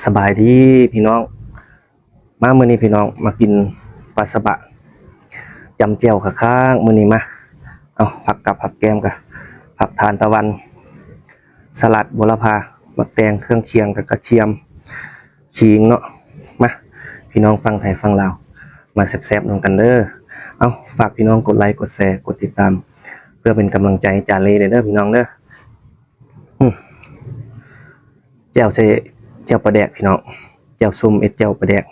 ສະບາຍດີພີ່ນ້ອງ ມາມື້ນີ້ພີ່ນ້ອງມາກິນປາສະບະຈ້ຳແຈ່ວຄັກໆ ມື້ນີ້ມາ ເອົາ ຜັກກັບຜັກແກ້ມກະຜັກທານຕະວັນ ສະຫຼັດ ບົວລະພາ ໝາກແຕງ ເຄື່ອງຄຽງ ກະກະທຽມ ຂີງເນາະ ມາ ພີ່ນ້ອງຝັ່ງໄທຝັ່ງລາວ ມາແຊບໆນຳກັນເດີ ເອົາ ຝາກພີ່ນ້ອງກົດໄລ ກົດແຊ ກົດຕິດຕາມ ເພື່ອເປັນກຳລັງໃຈໃຫ້ຈາເລເດີພີ່ນ້ອງເດີ. ອືມ ແຈ່ວໃສ່ ແຈ່ວປາແດກພີ່ນ້ອງ ແຈ່ວສົ້ມເອັດແຈ່ວປາແດກ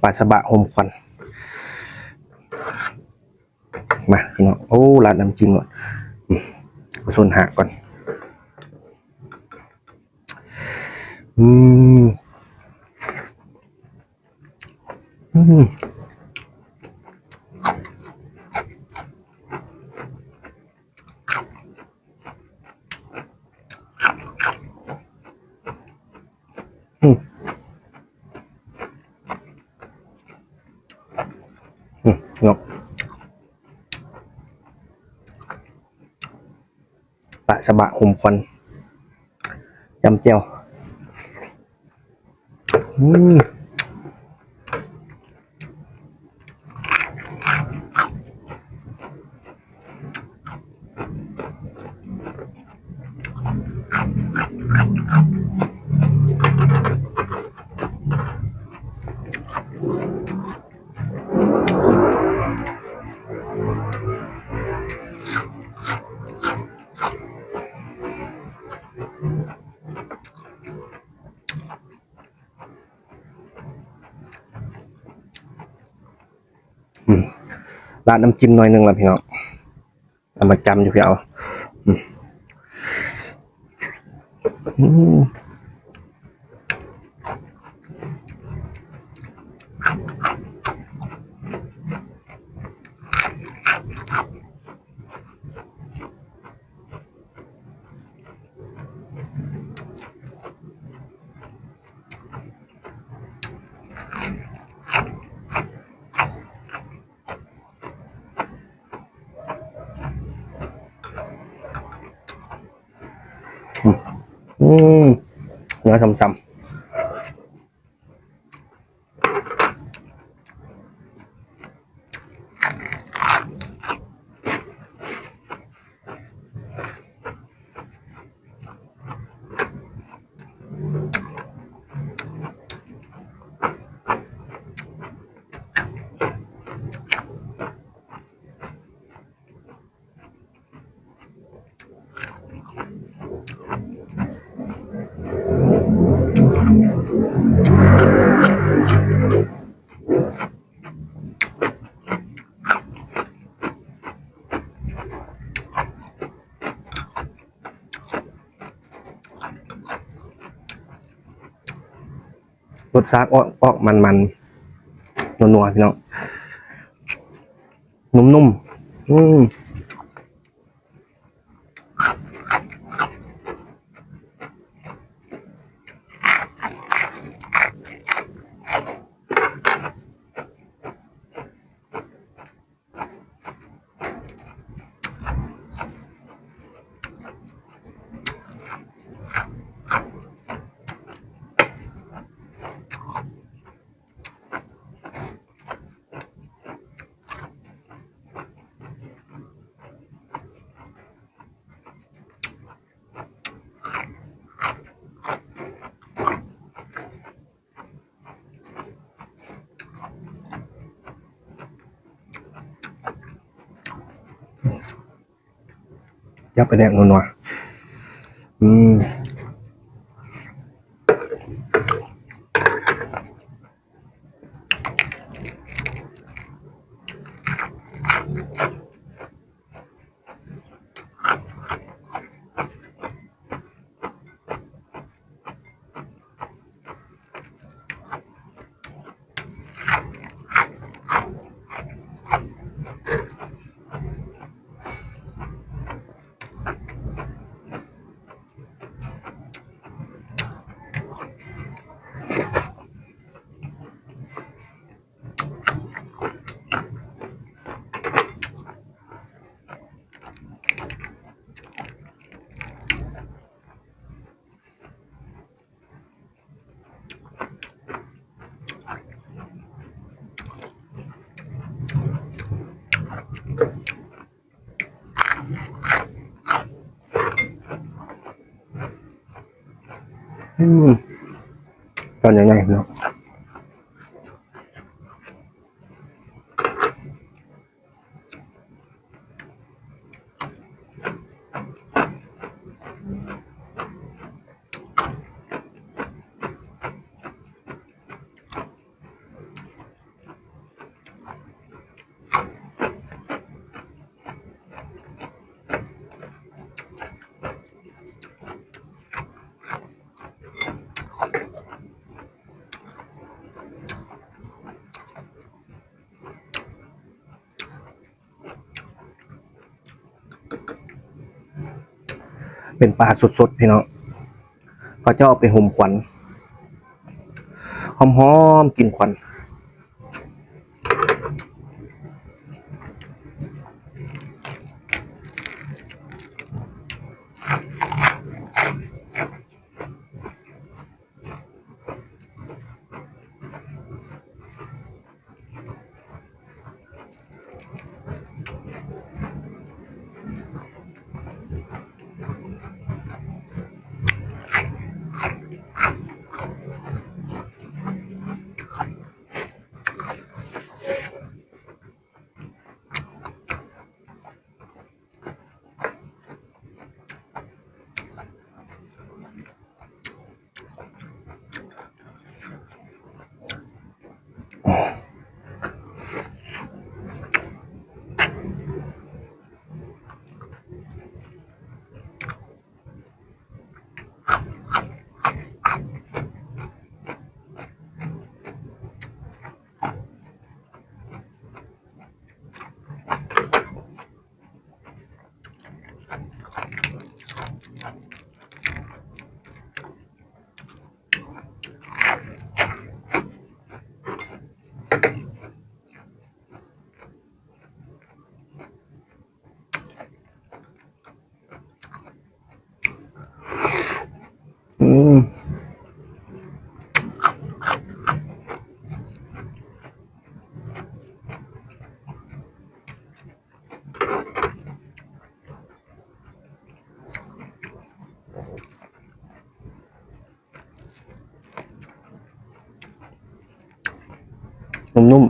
ປາສະບະໂຮມຄວັນ ມາພີ່ນ້ອງ ໂອ້ ລາດນ້ຳຈິ້ມກ່ອນ ອືມ ເອົາສົ້ນຫາກກ່ອນ ອືມ ອືມ ອືມ ອືມ ເນາະ ປາສະບະໂຮມຄວັນ ຈ້ຳແຈ່ວ ອືມ. ອືມ ລາດນ້ຳຈິ້ມໜ້ອຍໜຶ່ງລະພີ່ນ້ອງ ເອົາມາຈ້ຳຢູ່ພີ້ເອົາ ອືມ ອືມ. ອືມ ອືມ ເນື້ອຊ່ຳໆ. ລົດຊາດອອກ ອອກມັນໆ ນົວໆ ພີ່ນ້ອງ ນຸ້ມໆ ອືມ. ຈັບໄປແດກນົວໆ ອືມ. ອືມ ອືມ ຕອນໃຫຍ່ໆເນາະ. ເປັນປາສົດໆ ພີ່ນ້ອງ ເຂົາເຈົ້າເອົາໄປຫົ່ມຄວັນ ຫອມໆ ກິ່ນຄວັນ. ອືມ. ນຸ້ມ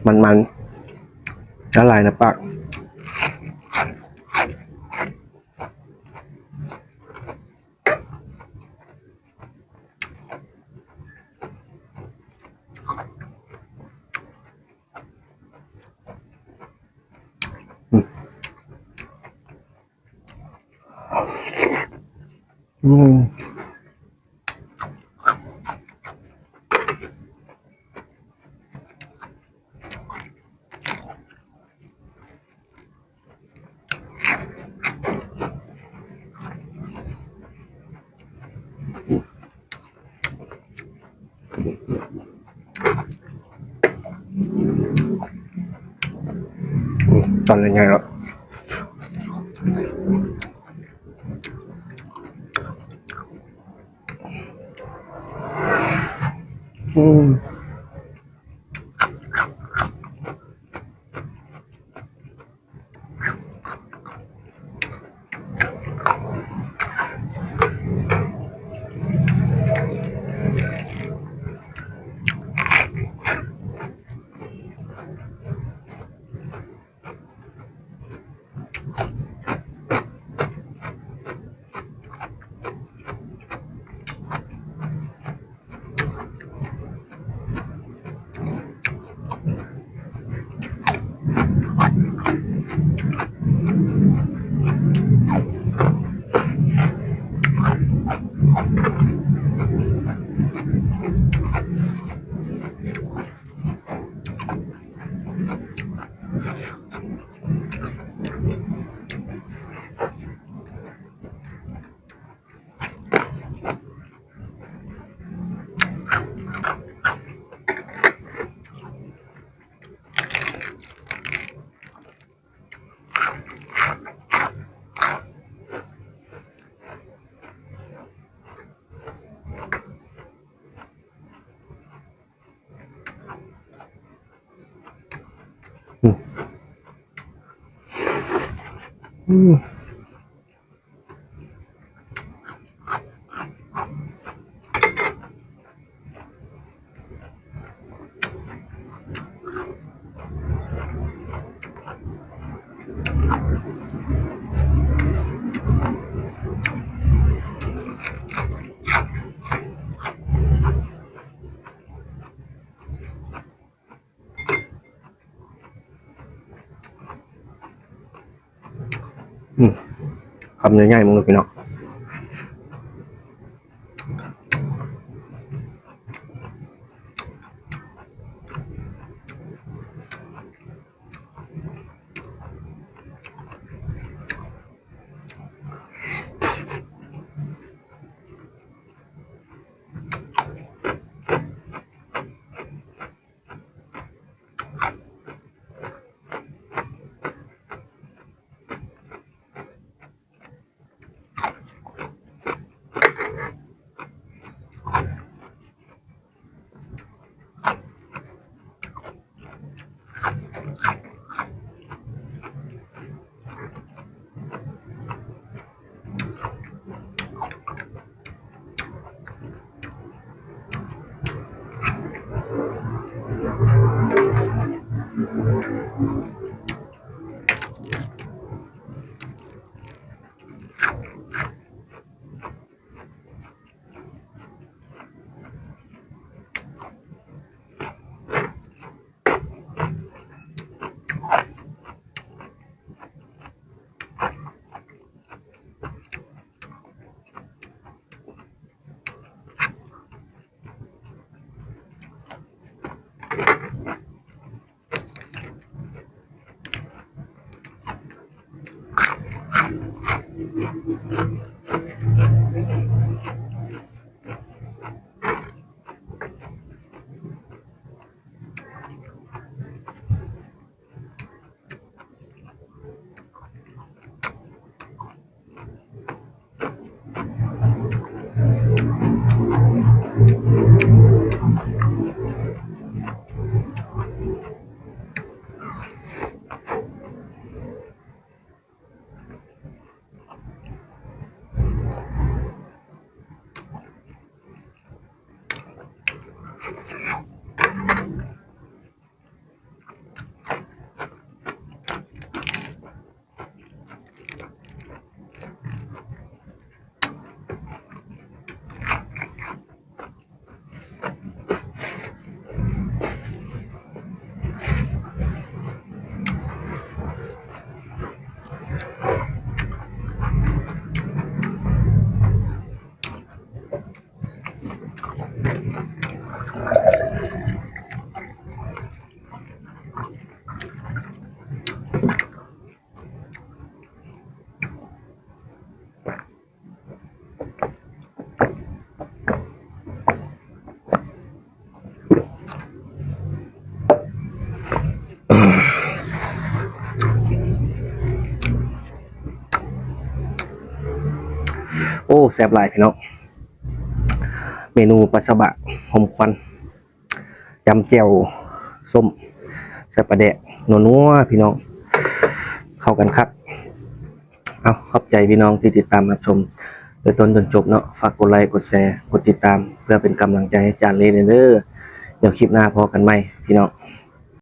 ໆ ມັນໆ ລະລາຍໃນປາກ. ອືມ ອືມ. ອືມ ຕອນໃຫຍ່ໆ ແລ້ວ. ອືມ. ອືມ ອືມ. ຄຳໃຫຍ່ໆ ເບິ່ງດູພີ່ນ້ອງ. ໂອ້ ແຊບຫຼາຍພີ່ນ້ອງ ເມນູປາສະບະ ຫົມຄວັນ ຈ້ຳແຈ່ວສົ້ມ ໃສ່ປາແດກ ນົວໆ ພີ່ນ້ອງ ເຂົ້າກັນຄັກ. ເອົາ ຂອບໃຈພີ່ນ້ອງທີ່ຕິດຕາມຮັບຊົມແຕ່ຕົ້ນຈົນຈົບເນາະ. ຝາກກົດໄລ ກົດແຊ ກົດຕິດຕາມ ເພື່ອເປັນກຳລັງໃຈໃຫ້ຈານເລແດ່ເດີ. ດຽວຄລິບໜ້າພໍ້ກັນໃໝ່ພີ່ນ້ອງ.